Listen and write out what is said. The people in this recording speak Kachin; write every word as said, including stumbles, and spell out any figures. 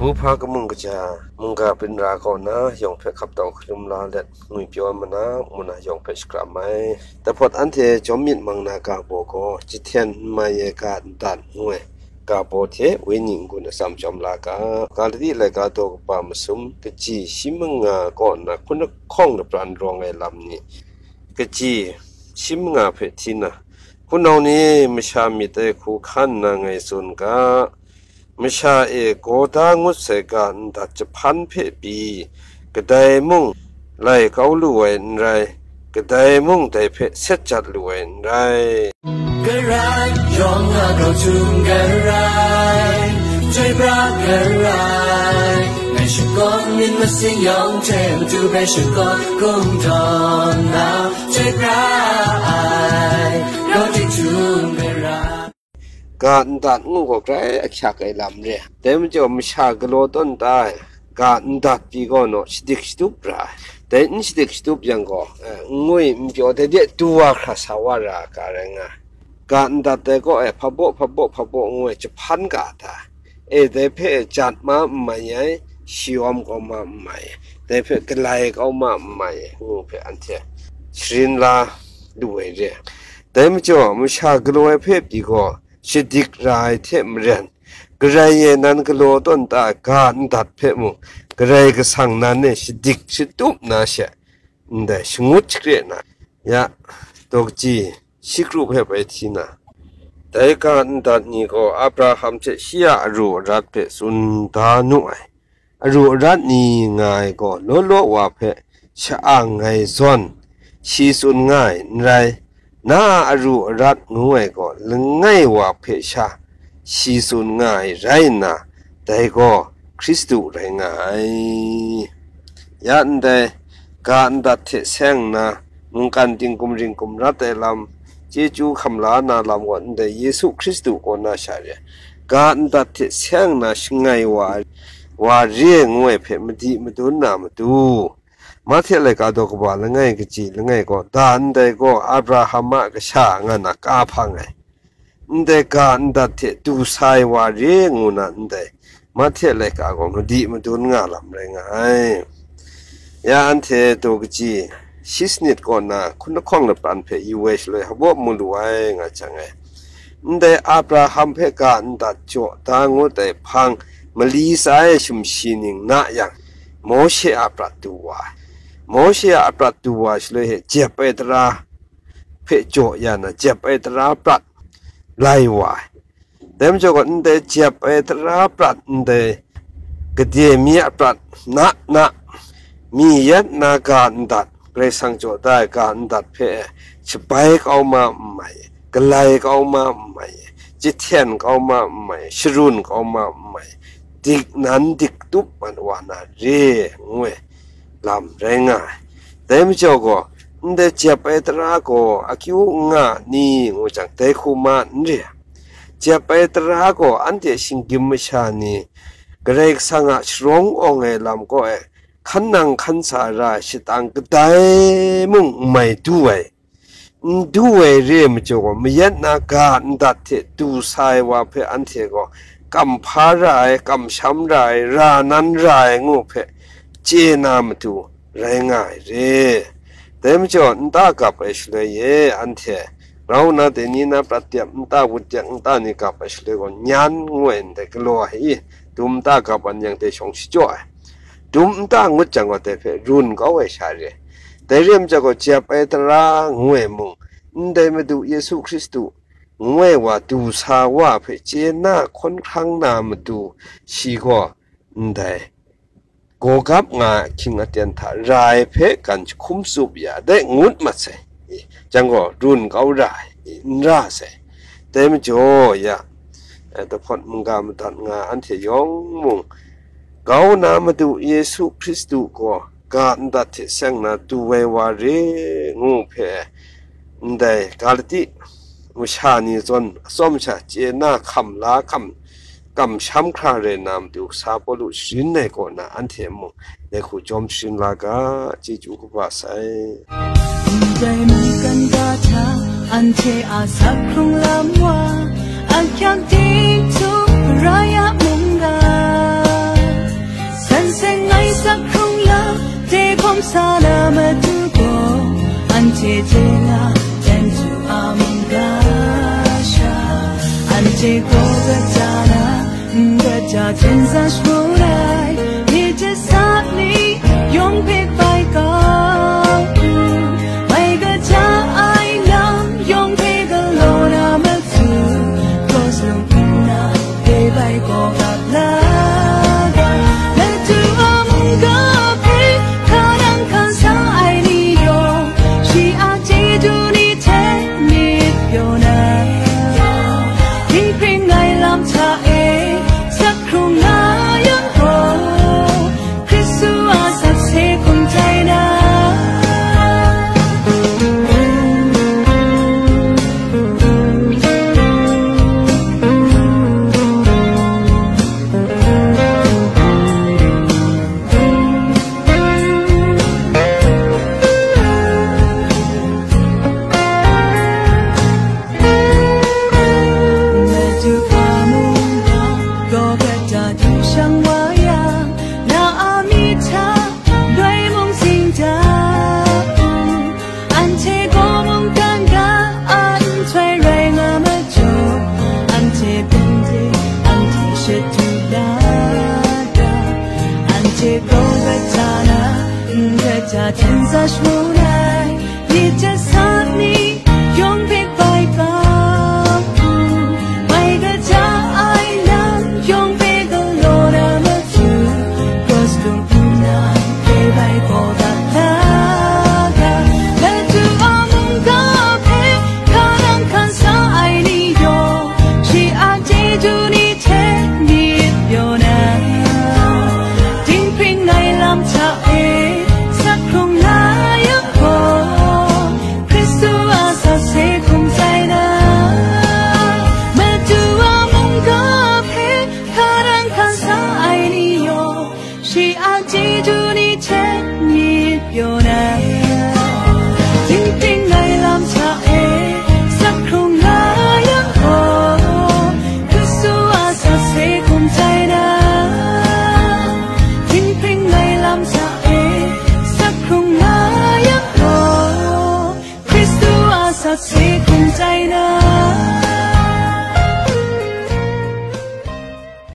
Mungga kaja, mungga byin ra kaw na yawng hpe hkap tau hkalum la let, ngwi pyaw ai mana, mung na yawng hpe shakram ai. Dahpawt anhte jawm myit mang na ga baw gaw, jahten n mai ai ga ndat ngu ai ga baw hte wenyi n-gun atsam jawm la ga. Galati laika daw kaba masum, kaji shi manga kaw nna hkun lahkawng lapran rawng ai lam ni, kaji shi manga hpe hti na, hpunau ni, masha myit ai hku hkan nna ngai tsun ga, masha e gaw da ngut sai ga ndat jahpan hpe pyi, kadai mung lai kau lu ai n rai, kadai mung dai hpe set jat lu ai n rai. Karai, yawng a grau htum karai, chyoi pra karai, ngai shakawn myit masin yawng hte matu hpe shakawn kungdawn na, chyoi pra ai, grau htum karai. Ga ndat ngu gaw grai ahkyak ai lam re. Dai majaw masha galaw tawn ta ai ga ndat pyi gaw naw shadik shatup ra ai. Dai n shadik shatup yang gaw, eh, n ngwi n pyaw dai de du wa hkra sa wa ra ga rai nga ai. Ga ndat dai gaw, eh, hpabaw, hpabaw, hpabaw ngu ai jahpan ga ta, e, dai hpe jat ma n mai ai, shayawm kau ma n mai ai, dai hpe galai kau ma n mai ai, ngu hpe anhte sharin la lu ai re. Dai majaw, masha galaw ai hpe pyi gaw, shadik ra ai hte maren, Karai e nan galaw tawn ta ai ga ndat hpe mung, Karai Kasang nan e shadik shatup na she, ndai shangut shakre na, ya, daw kaji shi kru hpe bai hti na, dai ga ndat ni gaw Abraham hte shi a aru arat hpe tsun da nu ai. Aru arat ni nga ai gaw, law law wa hpe sha-ang ai zawn, shi tsun nga ai n rai, na a aru arat ngu ai gaw, langai wa hpe sha shi tsun nga ai rai nna, dai gaw Hkristu rai nga ai. Ya ndai ga ndat hte seng nna, mungkan dinghkum ringkum rat ai lam, chyeju hkam la na lam gaw ndai Yesu Hkristu kaw na sha re ai. Ga ndat hte seng nna shangai wa, wa re ngu ai hpe madi madun na matu, Mahte laika daw kaba langai kaji langai gaw, da ndai gaw Abraham a kasha nga na ka hpang ai. Ndai ga ndat hte du sa ai wa re ngu na ndai Mahte laika gaw madi madun nga lam rai nga ai. Ya anhte daw kaji shi sanit kaw na hkun lahkawng lapran hpe yu ai shaloi hpabaw mu lu ai nga jang e. Ndai Abraham hpe ga ndat jaw da ngut ai hpang mali tsa ai sumshi ning na yang, Mawshe a prat du wa ai. Mawshe a prat du wa shaloi he jep ai tara hpe jaw ya na, jep ai tara prat lai wa ai. Dai majaw gaw, ndai jep ai tara prat, ndai gade mi a prat na na, mi yet na ga ndat, Karai Kasang jaw da ai ga ndat hpe shabai kau ma n mai, galai kau ma n mai, jahten kau ma n mai, sharun kau ma n mai, dik nan dik tup mat wa na re, ngu ai lam rai nga ai. Dai majaw gaw, ndai jep ai tara gaw akyu n nga ni ngu jang, dai hku ma n re ai. Jep ai tara gaw anhte shinggyim masha ni, Karai Kasang a sharawng awng ai lam kaw e, hkan nang hkan sa ra ai shadang kadai mung n mai du ai. N du ai re ai majaw gaw, mayat na ga ndat hte du sa ai wa hpe anhte gaw, kamhpa ra ai, kamsham ra ai, ra nan ra ai ngu hpe chye na matu rai nga ai re. Dai majaw, nta gap ai shaloi e, anhte grau nna dai ni na prat dep, nta wut dek, nta ni gap ai shaloi gaw, nyan ngu ai ndai galaw ai i, dum nta gap ai ni yang dai shawng shachyaw ai. Dum nta ngut jang gaw, dai hpe run kau ai sha re. Dai re ai majaw gaw, jep ai tara ngu ai mung, ndai Madu Yesu Hkristu ngu ai wa du sa wa hpe chye na hkawn hkrang na matu, shi gaw ndai gawgap nga ai ahkying aten hta ra ai hpe gan jahkum tsup ya, dai ngut mat sai. Jang gaw, run kau ra ai, n ra sai. Dai majaw ya, eh, dahpawt mungga madat nga anhte yawng mung, grau nna Madu Yesu Hkristu gaw ga ndat hte seng na du ai wa re ngu hpe, ndai Galati masha ni zawn atsawm sha chye na hkam la hkam, kamsham hkra rai na matu, kasa Pawlu sharin ai kaw na anhte mung dai hku jawm sharin la ga, chyeju kaba sai. Ndai mungkan ga hta anhte a sak hkrung lam wa, ahkyak ting htum rai a mungga. Sa na matu gaw, anhte chye na, chyeju a mungga sha, anhte gaw gaja na, n gaja hten sa shagu ai, myit jat sa ni yawng hpe bai kau u, mai kaja ai lam yawng hpe galaw na matu, gaw zalung nna, dai bai gaw ap la ga, latu a mungga hpe hka nang hkan sa ai ni yawng, shi a chyeju ni hte myit pyaw na, dinghpring ai lam hta e sak hkrung nga yang gaw, Hkristu a sakse hkum tai na. Madu hpa mung gaw, gaw kata du shang wa yang, na a mi hta, doi mung sing da u. Anhte gaw mungkan ga a nhtoi rai nga majaw, anhte hpung de, anhte shadu la da, anhte gaw kata na, n kata hten sa shagu ai, myit jat